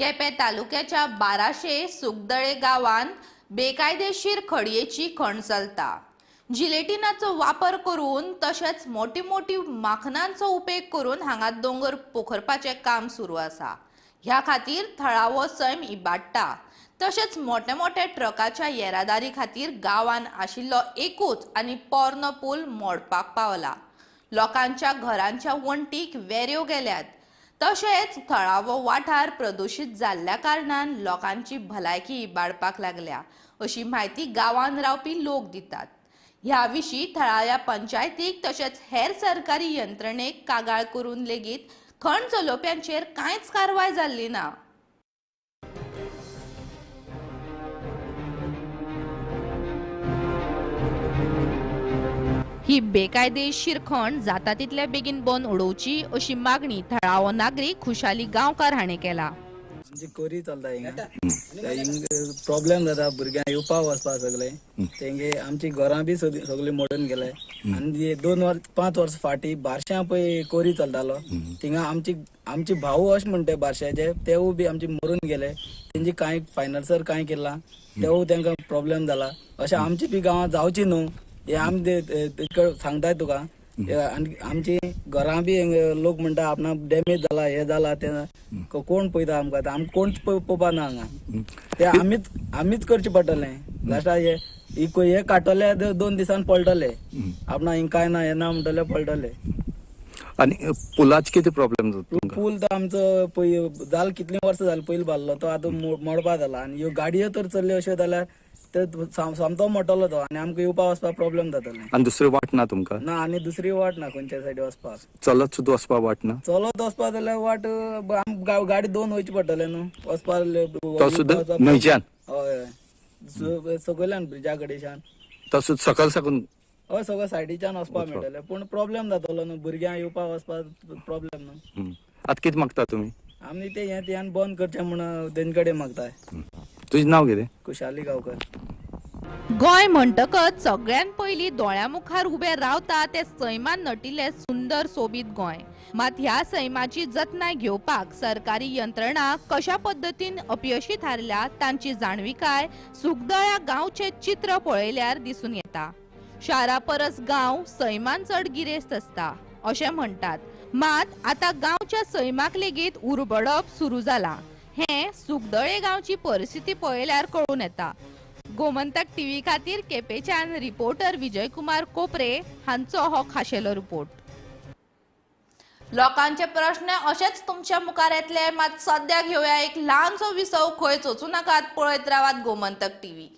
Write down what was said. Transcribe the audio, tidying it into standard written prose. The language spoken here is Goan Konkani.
केपें तालुक्याच्या बाराशे सुखदळे गांवांत बेकायदेशीर खडयेची खण चलता. जिलेटिनाचो वापर करून तशेंच मोटी मोटी माखनांचो उपेग करून हांगा दोंगर पोखरपाचें काम सुरू आसा. ह्या खातीर थळावो सैम इबाडटा. तशेंच मोठे मोठे ट्रकाच्या येरादारी खातीर गांवान आशिल्लो एकूच आनी पोरनो पूल मोडपाक पावला. लोकांच्या घरांच्या वण्टीक वेऱ्यो गेल्यात. तशेंच थळावो वाठार प्रदुशीत जाल्ल्या कारणान लोकांची भलायकी इबाडपाक लागल्या अशी म्हायती गांवान रावपी लोक दितात. ह्या विशीं थळाव्या पंचायतीक तशेंच हेर सरकारी यंत्रणेक कागाळ करून लेगीत खण चलोवप्यांचेर कांयच कारवाय जाल्ली ना. ही बेकायदेशीर खण जाता तितल्या बेगीन बंद उडोवची अशी मागणी थळावो नागरीक खुशाली गांवकार हाणें केला. आमची कोरी चलता हिंगा, प्रॉब्लेम जाता भुरग्यांक येवपाक वचपाक सगळे. तेंगे आमची घरां बी सगळी मोडून गेले. आनी 2 वर्स 5 वर्स फाटी बारश्यां पळय कोरी चलतालो, थिंगा आमची भाऊ अशें म्हणटा बारश्याचे, तेवूय बी आमची मरून गेले. तेंची कांय फायनान्सर कांय केला तेवूय तेंकां प्रॉब्लेम जाला. अशें आमची बी गांवांत जावची न्हू हे आमी सांगताय तुका. आनी आमची घरां बी लोक म्हणटा आपणाक डॅमेज जाला हे जाला ते कोण पळयता आमकां, आमकां कोण पळोवपा ना हांगा. ते आमीच करचें पडटलें. लास्टाक हे हे काडटले 2 दिसान पळटले, आपणा हिंग कांय ना हे ना म्हणटले पळटले. आनी पुलाच कितें प्रॉब्लेम जाता? पूल तर आमचो पळय जाल कितलीं वर्सां जालीं पयलीं बांदलो तो आतां मोडपा जाला. आनी ह्यो गाडयो तर चल्ल्यो अश्यो जाल्यार ते सामको मोडटलो तो आनी आमकां येवपा वचपाक प्रॉब्लेम जातले. आनी दुसरी वाट ना तुमकां? ना, आनी दुसरी वाट ना खंयच्या सायडी वचपाक. चलत सुद्दां वचपाक वाट ना? चलत वचपाक जाल्यार वाट आमकां गाडी 2 वयची पडटले न्हू वचपाक. तो सुद्दां न्हंयच्यान? हय हय, सगळ्यान ब्रिजा कडेच्यान. तसो सकयल साकून? हय, सगळं सायडीच्यान वचपाक मेळटलें, पूण प्रॉब्लेम जातलो न्हू भुरग्यांक येवपाक वचपाक प्रॉब्लेम न्हू. आतां कितें मागता तुमी? आमी ते हें ध्यान बंद करचें म्हूण तेंचे कडेन मागताय. तुजें नांव कितें? खुशाली गांवकर. गोंय म्हणटकच सगळ्यात पयलीं दोळ्या मुखार उबें रावता तें सैमान नटिल्लें सुंदर सोबीत गोंय. मात ह्या सैमाची जतनाय घेवपाक सरकारी यंत्रणा कशा पद्दतीन अपयशी थारल्या तांची जाणविकाय सुखदळ्या गांवचें चित्र पळयल्यार दिसून येता. शारा परस गांव सैमान चड गिरेस्त आसता अशें म्हणटात, मात आतां गांवच्या सैमाक लेगीत उरबडप सुरू जालां हें सुखदळे गांवची परिस्थिती पळयल्यार कळून येता. गोमंतक टीव्ही खातीर केपेच्यान रिपोर्टर विजयकुमार कोपरे हांचो हो खाशेलो रिपोर्ट. लोकांचे प्रश्न अशेच तुमच्या मुखार येतले, मात सद्या घेवया एक ल्हानसो विसव. खंय वचूं नाकात, पळयत रावात गोमंतक टीव्ही.